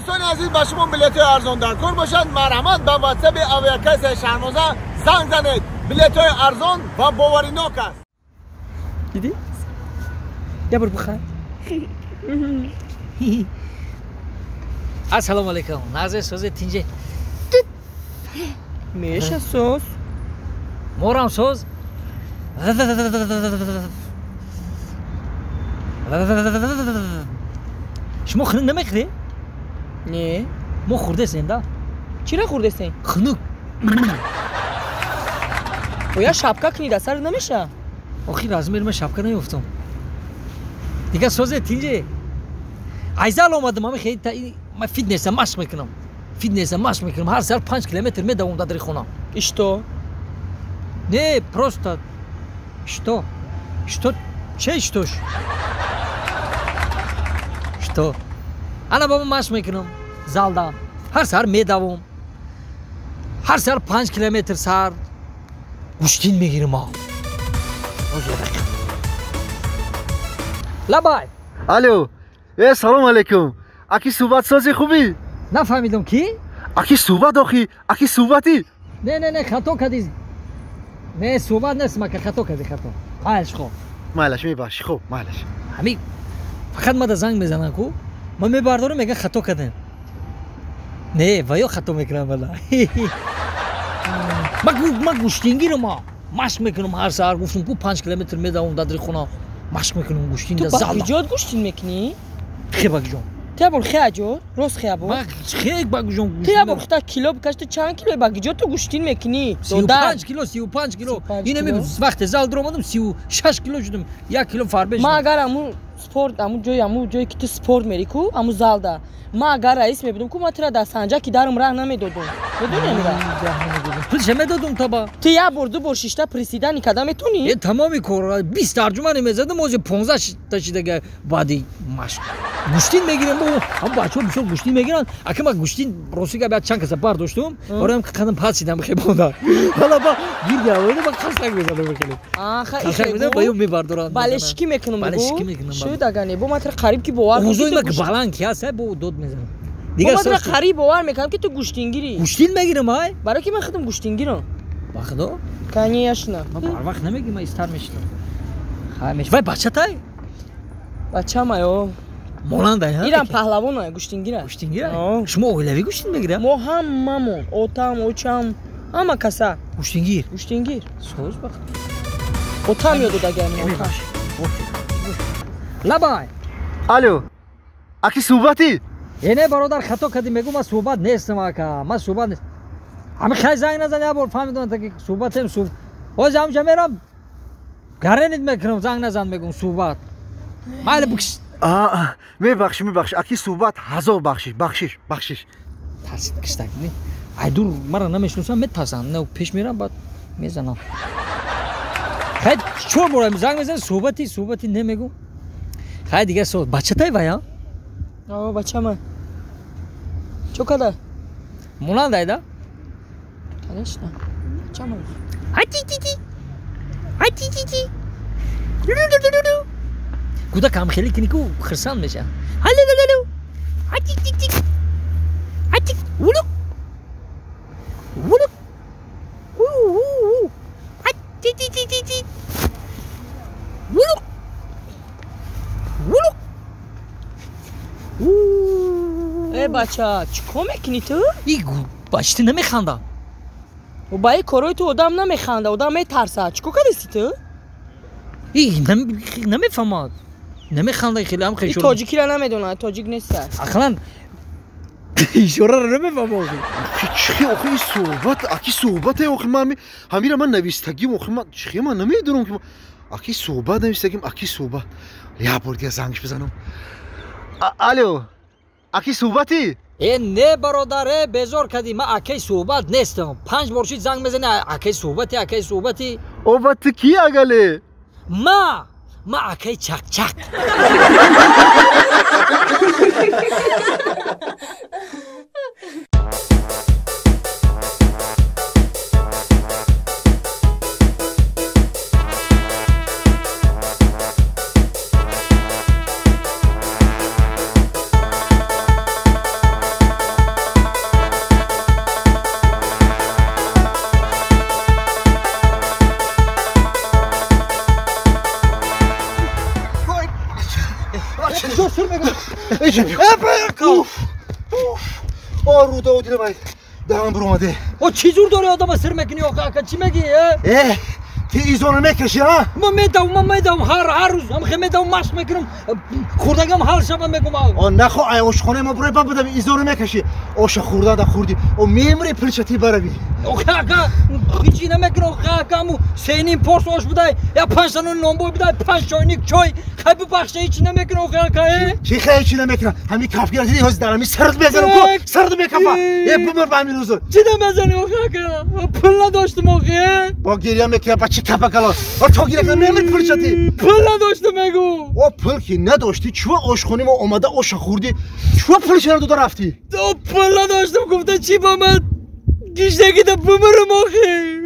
Дӯстони азиз, ба шумо билетҳои арзон дар кор бошанд, марҳамат ба ватсапи авиакассаи Шаҳноза занг занед. Билетҳои арзон ва боваринок аст. Дидӣ? Я бор биханд. Ассалому алайкум. Назе созе тинҷе. Меша соз. Морам соз. Шумо хунук намехӯред? Не. Мо хӯрдесем, да? Чира хӯрдесем? Хунук. Оя шапка кунӣ дар сар намеша? Охир размер ман шапка наёфтам. Дигар созе тинҷе. Айзал омадам, ами хеле ман фитнеса машқ мекунам. Фитнеса машқ мекунам. Ҳар сар 5 километр медавам дар хона. И что? Не, просто что? Что? Че что? Что? Ана баба машқ мекунам залда. Ҳар сар медавам. Ҳар сар 5 километр сар гӯштин мегирам. Лабай. Алло. Э, салом алейкум. Аки суҳбатсози хубӣ? Нафаҳмидам ки? Аки суҳбат охи, аки суҳбатӣ. Не, не, не, хато кардӣ. Не, суҳбат нест, мака хато кардӣ, хато. Майлаш хоб. Майлаш, мебахши, хоб, майлаш. Ҳамин фақат мада занг мезанам ку. Ман мебардорам, мегӯям хато кардем. Не, ва ё хато мекунам вала. Ман гӯштингирам, машқ мекунам ҳар саҳар, гуфтам ку 5 километр медавам дар хона. Машқ мекунам гӯштин дар зал. Ту ба куҷо гӯштин мекунӣ? Хе ба куҷо? Ту ябор хе аҷо, рост хе ябор. Ман хе ба куҷо гӯштин? Ту ябор хута кило бикаш, ту чанд кило ба куҷо ту гӯштин мекунӣ? 35 кило, 35 кило. Ин ами вақте зал даромадам 36 кило шудам, 1 кило фарбе шудам. Ман агар аму спорт, аму ҷое ки ту спорт мери ку, аму залда. Ман агар раис мебудам ку, ман тура дар санҷаки дарум раҳ намедодум. Медонӣ амира? Пулша медодум таба. Ту як бор, ду бор шишта приседани карда метонӣ? Е, тамоми кор 20 тарҷума намезадам, ози 15 та шидага баъди машқ. Гӯштин мегирам, ҳам бачаҳо бисёр гӯштин мегиранд. Ака ман гӯштин рости гап чанд каса бардоштум, бароям қадам пасидам хебонда. Ҳала ба гирди ҳавоида ба қасак мезадам хеле. Аха, мезадам ба ё мебардоранд. Балешики мекунам. Балешики мекунам. Шуд ага не, бо ман тура қариб ки бовар мекунам. Озои ман баланд ки ҳаст, бо дод мезанам. Дигар ман тура қариб бовар мекунам ки ту гӯштингирӣ. Гӯштин мегирам ай? Барои ки ман худам гӯштингирам. Ба худо? Конечно. Ман бар вақт намегирам, ман истар мешидам. Хай меш. Вай бачатай? Бачамай о. Монандай, ҳа? Ирам паҳлавон гӯштингира. Гӯштингира? Шумо оилавӣ гӯштин мегирам? Мо ҳамамон, отам, очам, ҳама каса. Гӯштингир? Гӯштингир. Соз бахт. Отам ёд додагам, отам. Лабай. Алло. Аки суҳбатӣ? Е, не бародар, хато кардӣ, мегӯ ман суҳбат нестам ака, ман суҳбат нест. Ҳами хай занг назан, як бор фаҳмидам ки суҳбатем суҳбат. Ҳозир ҳамҷа мерам, гаренит мекунам, занг назан мегӯм суҳбат. Майли бикш. Мебахши, мебахши, аки суҳбат ҳазор бахшиш, бахшиш, бахшиш. Тарсид киштак, не? Ай дур мара намешиносам, метарсам, не пеш мерам, баъд мезанам. Хай чор бор занг мезанам, суҳбати, суҳбати не мегӯм. Хай дигар суҳбат, бачатай вая? О, бачама. Чо када? Монандай да? Конечно. Бачама. Ати-ти-ти. Ати-ти-ти. Кӯдак ҳам хеле кини ку хирсанд мешавад. Ҳаллалалу. Ати-ти-ти. Ати. Улук. Улук. У-у-у. Ати-ти-ти-ти. Улук. Улук. Э, бача, чӣ кор мекунӣ ту? И бача, ту намеханда. Ба ин корҳои ту одам намеханда, одам метарсад. Чӣ кор кардасӣ ту? И намефаҳмад. Намеханда хеле ҳам хеле. И тоҷикиро намедонад, тоҷик нест. Ақлан ишораро намефаҳмад. Чӣ охи ин суҳбат, аки суҳбате охи ман ҳамира ман навистагим охи ман чӣ ман намедонам ки аки суҳбат навистагим, аки суҳбат. Як бор дигар зангш бизанам. Алло. Аки суҳбатӣ? Э, не бародар, э, безор кардӣ, ман акаи суҳбат нестам. 5 бор шид занг мезанӣ, акаи суҳбатӣ, акаи суҳбатӣ. Оба ту кӣ агале? Ма акаи чақчақ. Иҷа биё. Уф! Уф! О, руда дила бай. Даҳан буромаде. О, чӣ зур дори одама сир мекунӣ охи, ака, чӣ мегӣ, э? Э, ти изоно мекашӣ, а? Ман медавам, ман медавам, ҳар рӯз ҳам медавам, машқ мекунам, хӯрдагам ҳал шава мегум. О, нахо, ай ошхонаи ма бурай ба будам, изоно мекашӣ. Оша хӯрда да хӯрдӣ. О, мемри пилча ти барави. Охи, ака, ҳичи намекунам, охи, ака, аму сеним порс ош будай, я панҷ та нонбой будай, панҷ чойник чой, хай бибахша, ҳичи намекунам, охи, ака, э? Чӣ хай ҳичи намекунам? Ҳами кафгира дидӣ, ҳозир дар ҳами сард мезанам ку, сард мекафа. Э, бумр ба ҳамин рӯзо. Чӣ намезанӣ, охи, ака? Пул надоштам, охи, э? Бо гиря мекунам, ба чӣ капа калон. О, то гиря кунам, мемри пулча ти. Пул надоштам, мегу. О, пул ки надоштӣ, чува ошхонаи мо омада оша хӯрдӣ? Чува пулча надода рафтӣ? О, пул надоштам, гуфта чӣ ба ман гиштагида бумирам, охи.